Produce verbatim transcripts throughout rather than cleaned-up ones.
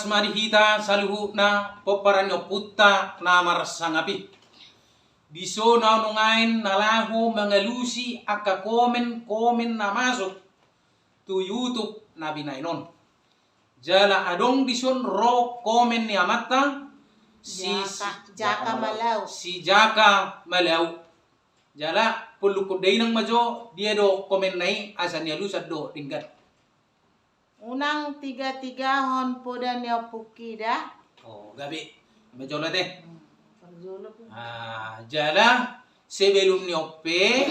ma di hita saluhutna pomparan ni ompunta na marsangap i. Dison ahu nuaeng na laho mangalusi angka komen-komen na masuk tu YouTube na binaen on. Jala adong dison ro komen ni amanta si Jaka, Jaka Malau. Si Jaka Malau. Jala pollungkon dainang ma jo dia do komenna i asa nialusan do denggan. Unang tiga-tigahon poda ni ompungki da. Oh, gabe. Majolo te. Hmm, parjolo pe. Ah, jala sebelum ni on pe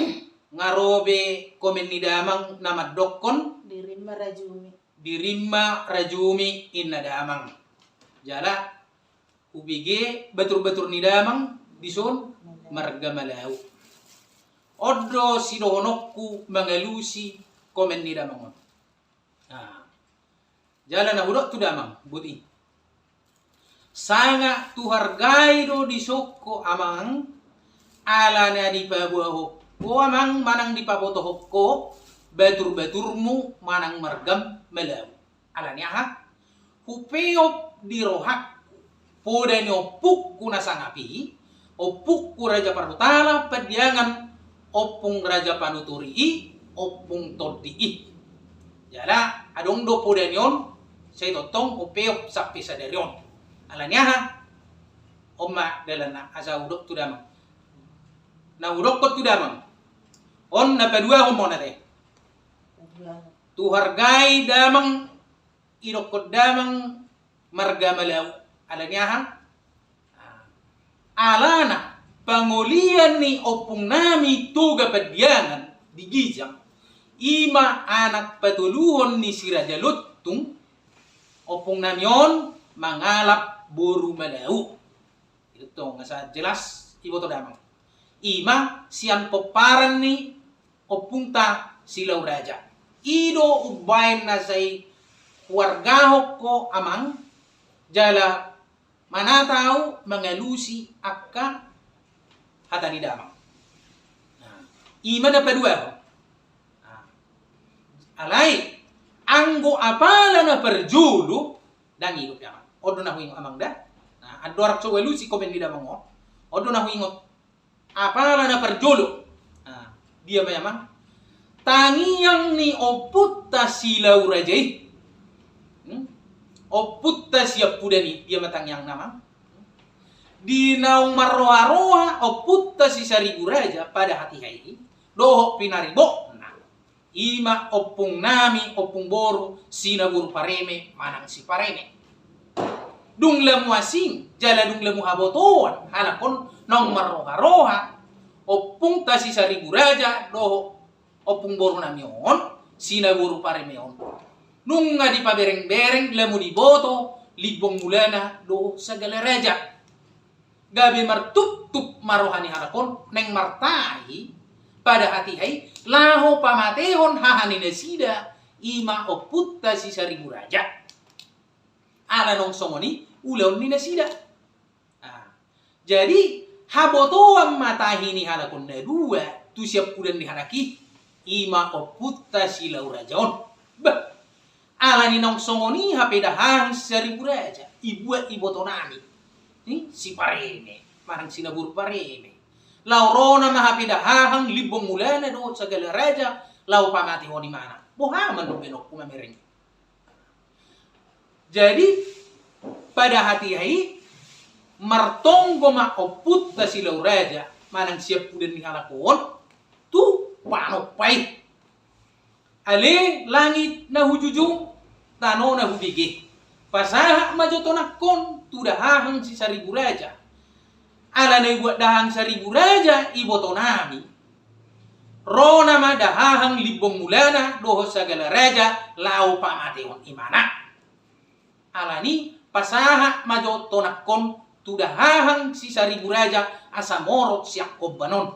nga ro be komen ni damang na mandokkon. Dirimma rajumi. Dirimma rajumi inna damang. Jala hubege batur-batur ni damang dison marga Malau. On do sidohononku mangalusi komen ni damang on. Nah, jala na hudok tu damang boti. Sanga tu hargai do dison ho amang, ala na dipaboahon ho amang manang dipabotohon ho batur-baturmu manang margam Malau. Ala ni aha? Hupeop di rohangku poda ni ompungku na sangap i, ompungku Raja Parhutala Pandiangan, ompung Raja Panuturi i, ompung Tondi i. Jala adong do poda ni on, sai tongtong hupeop sampe sadari on. Ala ni aha? On ma dalanna asa hudok tu damang. Na hudokkon tu damang. On na paduahon ma on ate. Tu hargai damang, idokkon damang marga Malau. Ala ni aha? Alana pangolian ni ompungnami Toga Pandiangan di Gijang, i ma anak patoluhon ni si Raja Lontung, ompungnami on mangalap boru Malau. Itu tong asa jelas iboto damang. I ma sian pomparan ni ompunta Silau Raja. I do umbaen na sai huargahon ho amang, jala manat ahu mangalusi angka hata ni damang. Nah, i ma na paduahon. Nah, alai anggo apala na parjolo, ndang i dope amang. On do na huingot amang da. Nah, andorang so hualusi komen ni damang on, on do na huingot. Apala na parjolo. Nah, dia ma i amang? Tangiang ni ompunta Silau Raja i. Hmm? Ompunta siampudan i, dia ma tangiangna amang? Di naung marroha-roha ompunta si Saribu Raja pada hatiha i dohot pinaribotna, i ma ompungnami, ompung boru, si Naboru Pareme manang si Pareme. Dung lam huasing jala dung lam huhabotoan halak on naung marroha-roha ompunta si Saribu Raja dohot ompung borunami on, si Naboru Pareme on. Nunga dipabereng-bereng lam diboto Limbong Mulana dohot Sagala Raja. Gabe martuptup ma roha ni halak on, naeng martahi pada hatiha i laho pamatehon haha ni nasida, i ma ompunta si Saribu Raja. Ala naung songon i ulaon ni nasida. Ah, jadi habotoan ma tahi ni halak on na dua tu siampudan ni halak i, i ma ompunta Silau Raja on. Bah, ala ni naung songon i hape dahahan si Saribu Raja, ibuat ibotonami. Ni, si Pareme, manang si Naboru Pareme. Laho ro nama hape dahahan Limbong Mulana dohot Sagala Raja, laho pamatehon imana. Boha ma nunga be nokku mamereng. Jadi pada hatiha i martonggo ma ompunta Silau Raja manang siampudan ni halak on tu panompa i. Ale langit na hujujung, tano na hubege. Pasahat ma jo tonangkon tu dahahan si Saribu Raja. Ala na ibuat dahahan Saribu Raja ibotonami, ro nama dahahan Limbong Mulana dohot Sagala Raja laho pamatehon imana. Alani pasahat ma jo tonangkon tu dahahan si Saribu Raja asa morot sian hombar on.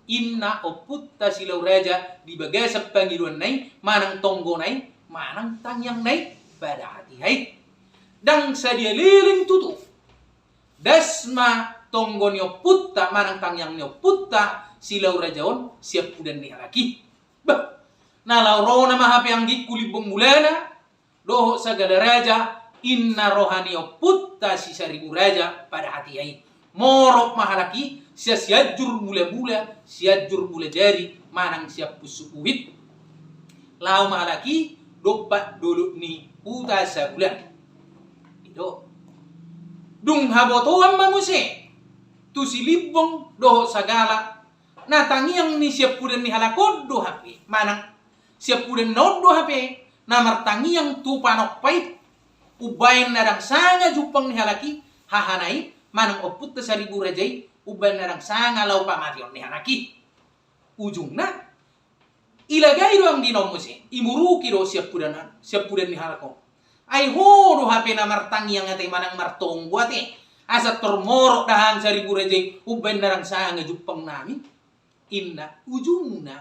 Inna ompunta Silau Raja di bagasan pangidoanna i manang tonggona i manang tangiangna i pada hatiha i. Ndang sadia leleng tutu. Das ma tonggo ni ompunta manang tangiang ni ompunta Silau Raja on siampudan ni halak i. Bah, na laho ro nama hape anggingku Limbong Mulana dohot Sagala Raja Inna roha ni ompunta si Saribu Raja pada hatiha i. Morot ma halak i sian Sianjur Mulamula, Sianjur Mulajadi, manang sian Pusuk Uhit. Laho ma halak i dompak dolok ni Huta Sabulan. I do. Dung habotoan ma muse tu si Limbong dohot Sagala, na tangiang ni siampudan ni halak on do hape, manang siampudanna on do hape na martangiang tu Panompa i. Umbaen na ndang sanga jumpang ni halak i hahana i, manang ompunta Saribu Raja i, umbaen na ndang sanga laho pamateon ni halak i. Ujungna, ilagai do anggi na on muse, imuruki do siampudan, siampudan ni halak on. Ai ho do hape na martangiang ate, manang martonggo ate, asa tor morot da hahang Saribu Raja i, umbaen na ndang sanga jumpang nami. Inna ujungna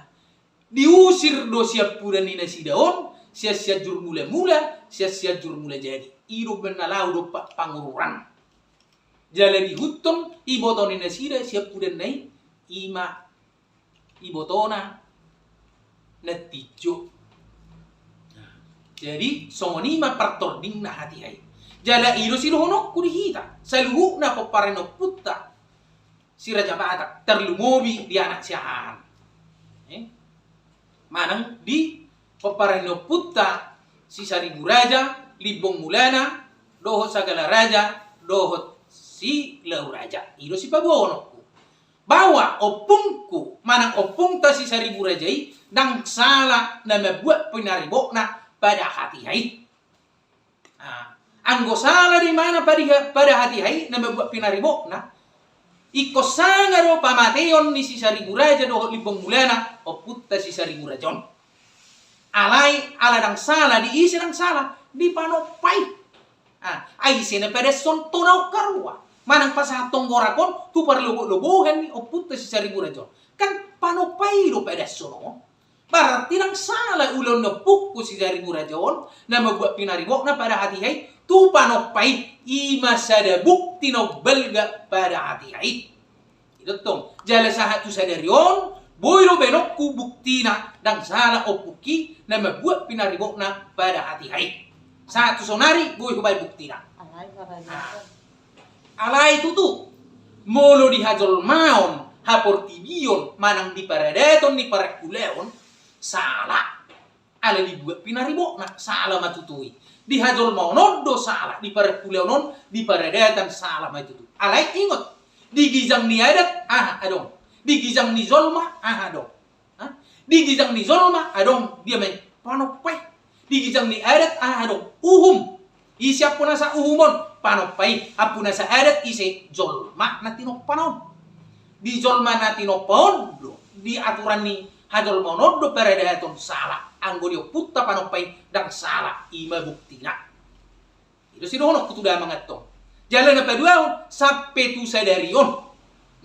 diusir do siampudan ni nasida on sian Sianjur Mulamula, sian Sianjur Mulajadi. I do umbaen na laho dompak pangururan. Jala diihuthon iboto ni nasida siampudanna i, i ma ibotona Nantinjo. Jadi songon i ma partordingna hatiha i. Jala i do sidohononku di hita saluhutna pomparan ni ompunta si Raja Batak, tarlumobi di anak siahaan. Eh? Manang di pomparan ni ompunta si Saribu Raja, Limbong Mulana, dohot Sagala Raja, dohot Silau Raja. I do sipaboaononku. Bahwa ompungku, manang ompungta si Saribu Raja i, ndang sala na mambuat pinaribotna pada hatiha i. Ah, anggo sala do imana pada, pada hatiha i na mambuat pinaribotna, ingkon sanga do pamateon ni si Saribu Raja dohot Limbong Mulana, ompunta si Saribu Raja on. Alai ala ndang sala, di ise ndang sala? Di Panompa i. Ah, ai ise na padashon tona on harua, manang pasahathon gorak on tu parlobotlobotan ni ompunta si Saribu Raja on? Kan Panompa i do padashon on. Berarti ndang sala ulaon ni ompungku si Saribu Raja on na mambuat pinaribotna pada hatiha i tu Panompa i, i ma sada bukti na umbalga pada hatiha i. I do tong, jala sahat tu sadari on, boi do baenonku buktina ndang sala ompungki na mambuat pinaribotna pada hatiha i. Sahat tu saonari boi hubaen buktina. Alai, ah. Alai tutu, molo di hajolmaon, haportibion, manang di paradaton, di parengkulaon, sala. Ala dibuat pinaribotna, sala ma tutu i. Di hajolmaon on do sala, di parengkulaon on, di paradatan sala ma tutu. Alai ingot, di ginjang ni adat, aha adong. Di ginjang ni jolma, aha adong. Ha? Di ginjang ni jolma adong dia ma i Panompa i. Di ginjang ni adat aha adong? Uhum. Ise ampunasa uhum on? Panompa i. Ampunasa adat ise? Jolma na tinompana on. Di jolma na tinompa on do, di aturan ni hajolmaon on do paradaton sala. Anggo di ompunta Panompa i ndang sala, i ma buktina. I do sidohononku tu damang antong. Jala na paduahon, sampe tu sadari on.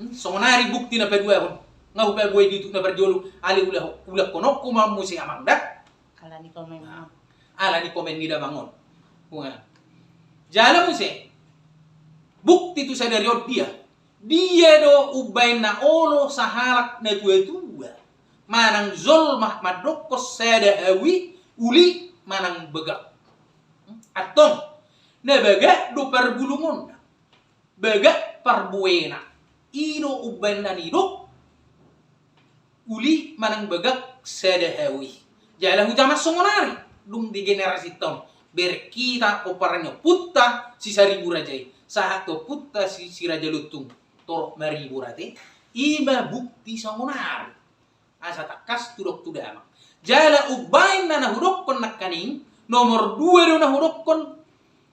Hmm, songon ari bukti na paduahon. Nga hupaboa di tu na parjolo, alai ula, ulakhononku ma muse amang da. Ala ni komen. Nah, ala ni komen ni damang on. Wah. Jala muse. Bukti tu sadari on dia. Dia do umbaen na olo sahalak na tuatua manang jolma mandokkon sada hau i uli manang bagak. Antong, na bagak do parbulungonna, bagak parbuena. I do umbaen na nidok uli manang bagak sada hau i. Jala hujaman songon ari, dung di generasinta on, bereng hita pomparan ni ompunta si Saribu Raja i, sahat tu ompunta si, si Raja Lontung, torop maribur ate, i ma bukti songon ari. Asa tangkas hudok tu damang. Jala umbaen na, na hudokkon nangkaning, nomor dua do na hudokkon,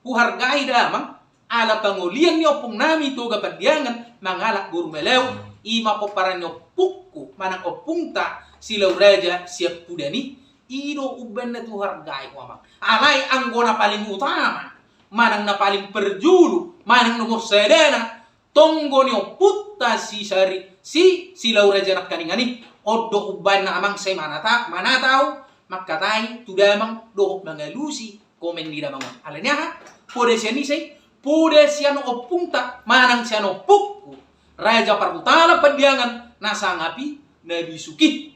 huhargai damang, ala pangolian ni ompung nami Toga Pandiangan mangalap boru Malau, i ma pomparan ni ompungku, manang ompungta Silau Raja Siampudan i, i do umbaen na huhargai ho amang. Alai anggo na paling utama, manang na paling parjolo, manang nomor sadana, tonggo ni ompunta si Sari, si, Silau Raja nangkaningan i, on do umbaen na amang sai manata, manata au, mangkatai tu damang dohot mangalusi komen ni damang on. Alani aha? Poda sian ise i? Poda sian ompungta, manang sian ompungku, Raja Parhutala Pandiangan, na sangap i, na bisuk i.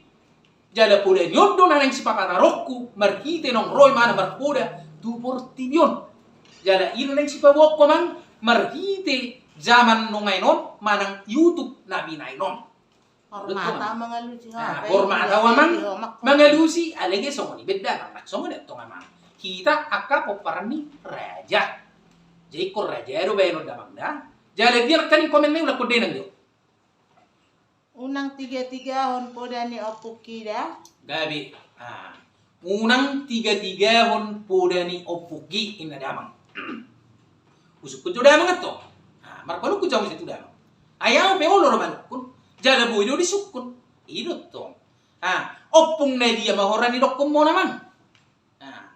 Jala poda ni on do na naeng sipapataronku, marhite naung ro imana marpoda tu portibi on. Jala i do naeng sipaboaonku amang marhite zaman nuaeng on manang YouTube na binaen on. Hormat au mangalusi ho. Hormat au amang mangalusi, alai songon i be damang, songon i tong amang. Hita angka pomparan ni raja. Jadi ingkon raja do baenon damang da. Jala dia nangkaning komen na i, ulakkon dainang jo. Unang tiga-tigahon poda ni ompungki da. Gabe. Ah. Unang tiga-tigahon poda ni ompungki, inna damang. Husungkun jo damang antong. Ah, marpanungkun jo muse tu damang. Ai au pe olo do manungkun. Jala boi do disungkun. I do tong. Ah, ompung na dia ma ho ra ni dokkon muna amang. Ah.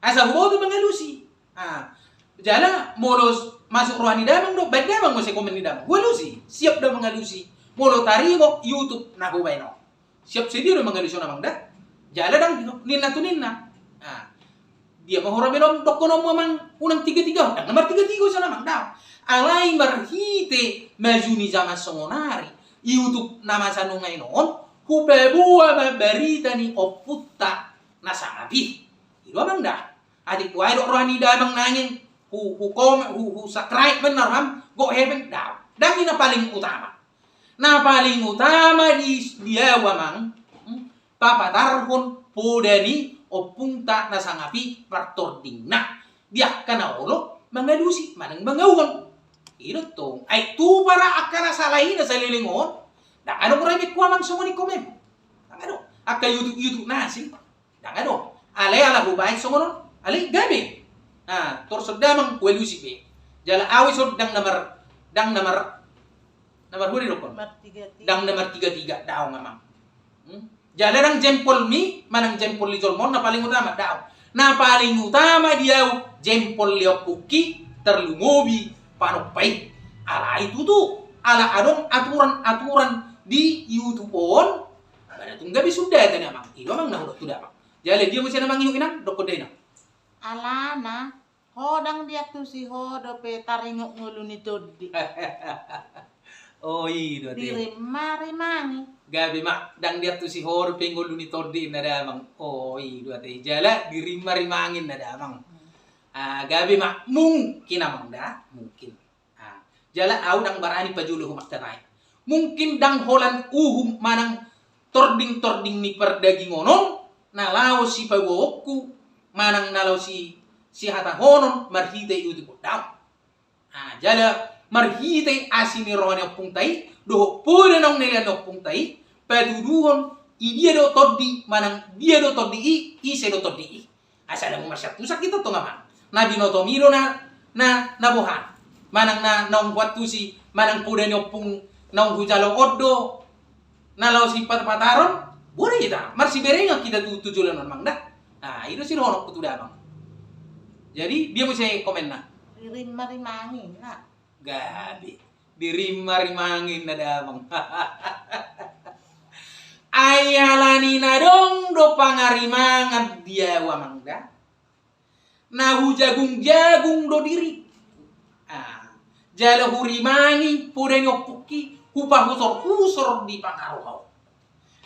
Asa huboto mangalusi. Ah. Jala molo masuk roha ni damang do, baen damang muse komen ni damang. Hualusi, siap do mangalusi. Molo taringot YouTube na hubaen on. Siap sedia do mangalusi on amang da. Jala ndang ninna tu ninna. Ah. Dia ma ho ra be dokkon on muna amang, unang tiga-tiga, ndang na martiga-tiga ison amang da. Alai marhite maju ni zaman songon ari, YouTube na masa nuaeng on, hupaboa ma barita ni ompunta na sangap i. I do amang da. Atik huae do roha ni damang nangkin hu, hu komen, hu, hu subscribe benar ham, gok hepeng da. Ndang i na paling utama. Na paling utama di, di au amang, hmm, papatarhon poda ni ompunta na sangap i partordingna. Di angka na olo mangalusi manang mangauhon. I do tong. Ai tupa ra angka na sala i na saleleng on. Ndang adong ra be hu amang songon i komen. Ndang adong. Angka YouTube, YouTube na asing. Ndang adong. Alai ala hubaen songon on. Alai gabe. Ah, torus on damang hualusi be. Jala au ison ndang na mar, ndang na mar, na marhua do dokkon. Martiga-tiga. Ndang na martiga-tiga, daong amang. Hmm? Jala ndang jempolmi manang jempol ni jolma on na paling utama, daong. Na paling utama di au jempol ni ompungki, tarlumobi panompa i. Alai tutu, ala adong aturan-aturan di YouTube on. Ba tung gabe sundatan amang. I do amang na hudok tu damang. Jala dia muse na mangihuthon inang, dokkon dainang. Alana, ho ndang diantusi ho dope taringot ngolu ni tondi. Oh, i do ate. Dirimma-rimangi. Gabe ma, ndang diantusi ho dope ngolu ni tondi inna damang. Oh, i do ate. Jala dirimma-rimangi inna damang. Hmm. Ah, gabe ma, mungkin amang da, mungkin. Ah, jala au ndang barani pajolo ho martanai. Mungkin ndang holan uhum manang tording-tording ni pardagingon on na laho sipaboaonku manang na laho si, sihatahonon marhite YouTube on, daong. Ah, jala marhite asi ni roha ni ompunta i dohot poda naung nilehon ni ompunta i, patuduhon i dia do tondi manang dia do tondi i, ise do tondi i. Asa ndang marsiantusan hita tong amang. Na binotomi do na, na, na boha. Manang na, naung huantusi, manang poda ni ompung naung hujalo on do. Na laho sipatapataron, boi hita. Marsiberengan hita tu, tu joloan on amang da. Nah, i do sidohononku tu damang. Jadi, dia muse komenna. Dirimma-rimangi, na. Gabe. Dirimma-rimangi inna damang. Ai alani na adong do pangarimangan di au amang da. Na hujagung-jagung do diri. Ah, jala hurimangi poda ni ompungki, hupahusor-husor di pangaruhon.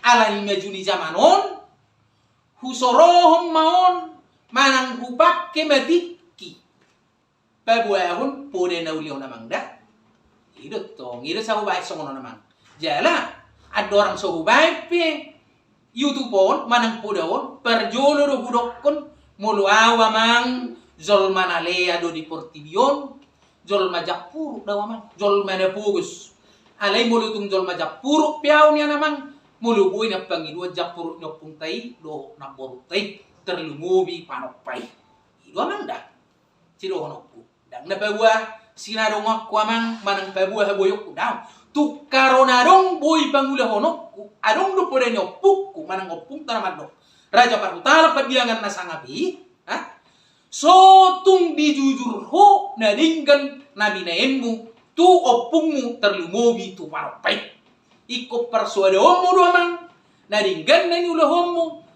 Alani maju ni zaman on, husorohon ma on, manang hupangke ma tingki. Paboahon poda na uli on amang da. I do tong, i do sai hubaen songon on amang. Jala, andorang so hubaen pe YouTube on, manang poda on, parjolo do hudokkon, molo au amang, jolma na lea do di portibi on, jolma jampuruk do au amang, jolma na pogos. Alai molo tung jolma jampuruk pe au nian amang, molo boi na pangidoan jampuruk ni ompunta i, dohot namborunta i, tarlumobi panompa i. I do amang da. Sidohononku. Ndang na paboa sinadonganku amang, manang paboa haboyoonku, daong. Tungkar on adong boi pangulahononku, adong do poda ni ompungku, manang ompungta na mandok. Raja Parhutala Pandiangan na sangap i, ha? So tung dijujur ho na denggan na binaenmu, tu ompungmu tarlumobi tu panompa i. Ingkon parsoadaonmu do amang, na denggan na niulahonmu,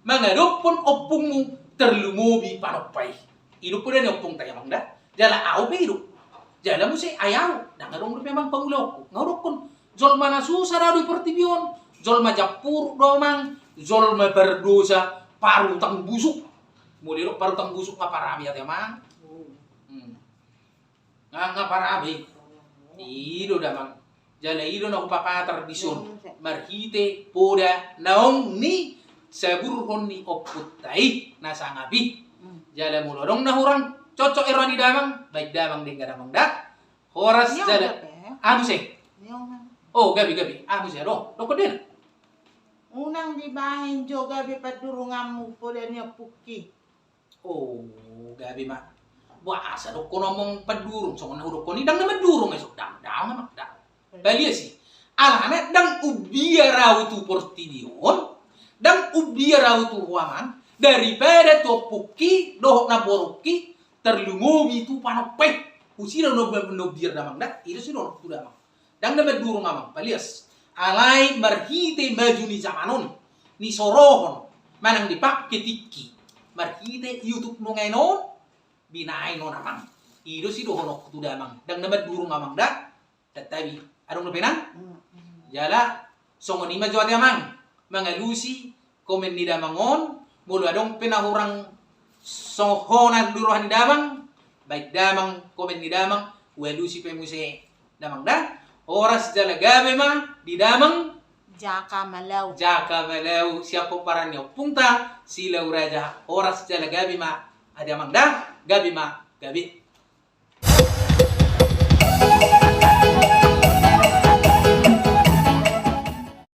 mangadophon ompungmu tarlumobi panompa i. I do poda ni ompungta i amang da. Jala au pe i do. Jala muse ai au, ndang adong dope amang pangulaonku. Nga hudokkon, jolma na susa do au di portibi on, jolma jampuruk do au amang, jolma pardosa, parutang busuk. Molo didok parutang busuk nga parami ate amang. Nga, nga parabe. I do damang. Jala i do na hupapatar dison. Marhite poda naung nisaburhon ni ompunta i na sangap i. Jala molo adong na hurang cocok i roha ni damang, baen damang denggan damang da. Horas jala. Aha muse? Oh, gabe, gabe. Aha muse? Adong dokkon dena. Unang dibaen jo gabe pandurunganmu poda ni ompungki. Oh, gabe ma. Boasa dokkon amang pandurung, songon na hudokkon i ndang na mandurung, eh, so, ndang, ndang, ndang. Palias i. Alana ndang umbiar ahu tu portibi on, ndang umbiar ahu tu ho amang, daripada tu ompungki dohot namborungki, tarlumobi tu panompa i. Husida na umbiar damang da, i do sidok tu damang. Ndang na mandurung amang, palias. Alai marhite maju ni jaman on, ni sorohon, manang dipake tingki. Marhite YouTube nunga i on, binaen on amang. I do sidohononku tu damang. Ndang na mandurung amang da. Tatabi. Adong dope nang? Jala, songon i ma jo ate amang. Mangalusi komen ni damang on, molo adong pe na hurang songon hona do roha ni damang, baen damang komen ni damang, hualusi pe muse damang da. Horas jala gabe ma di damang. Jaka Malau. Jaka Malau, sian pomparan ni ompunta Silau Raja. Horas jala gabe ma di damang da, gabe ma, gabe.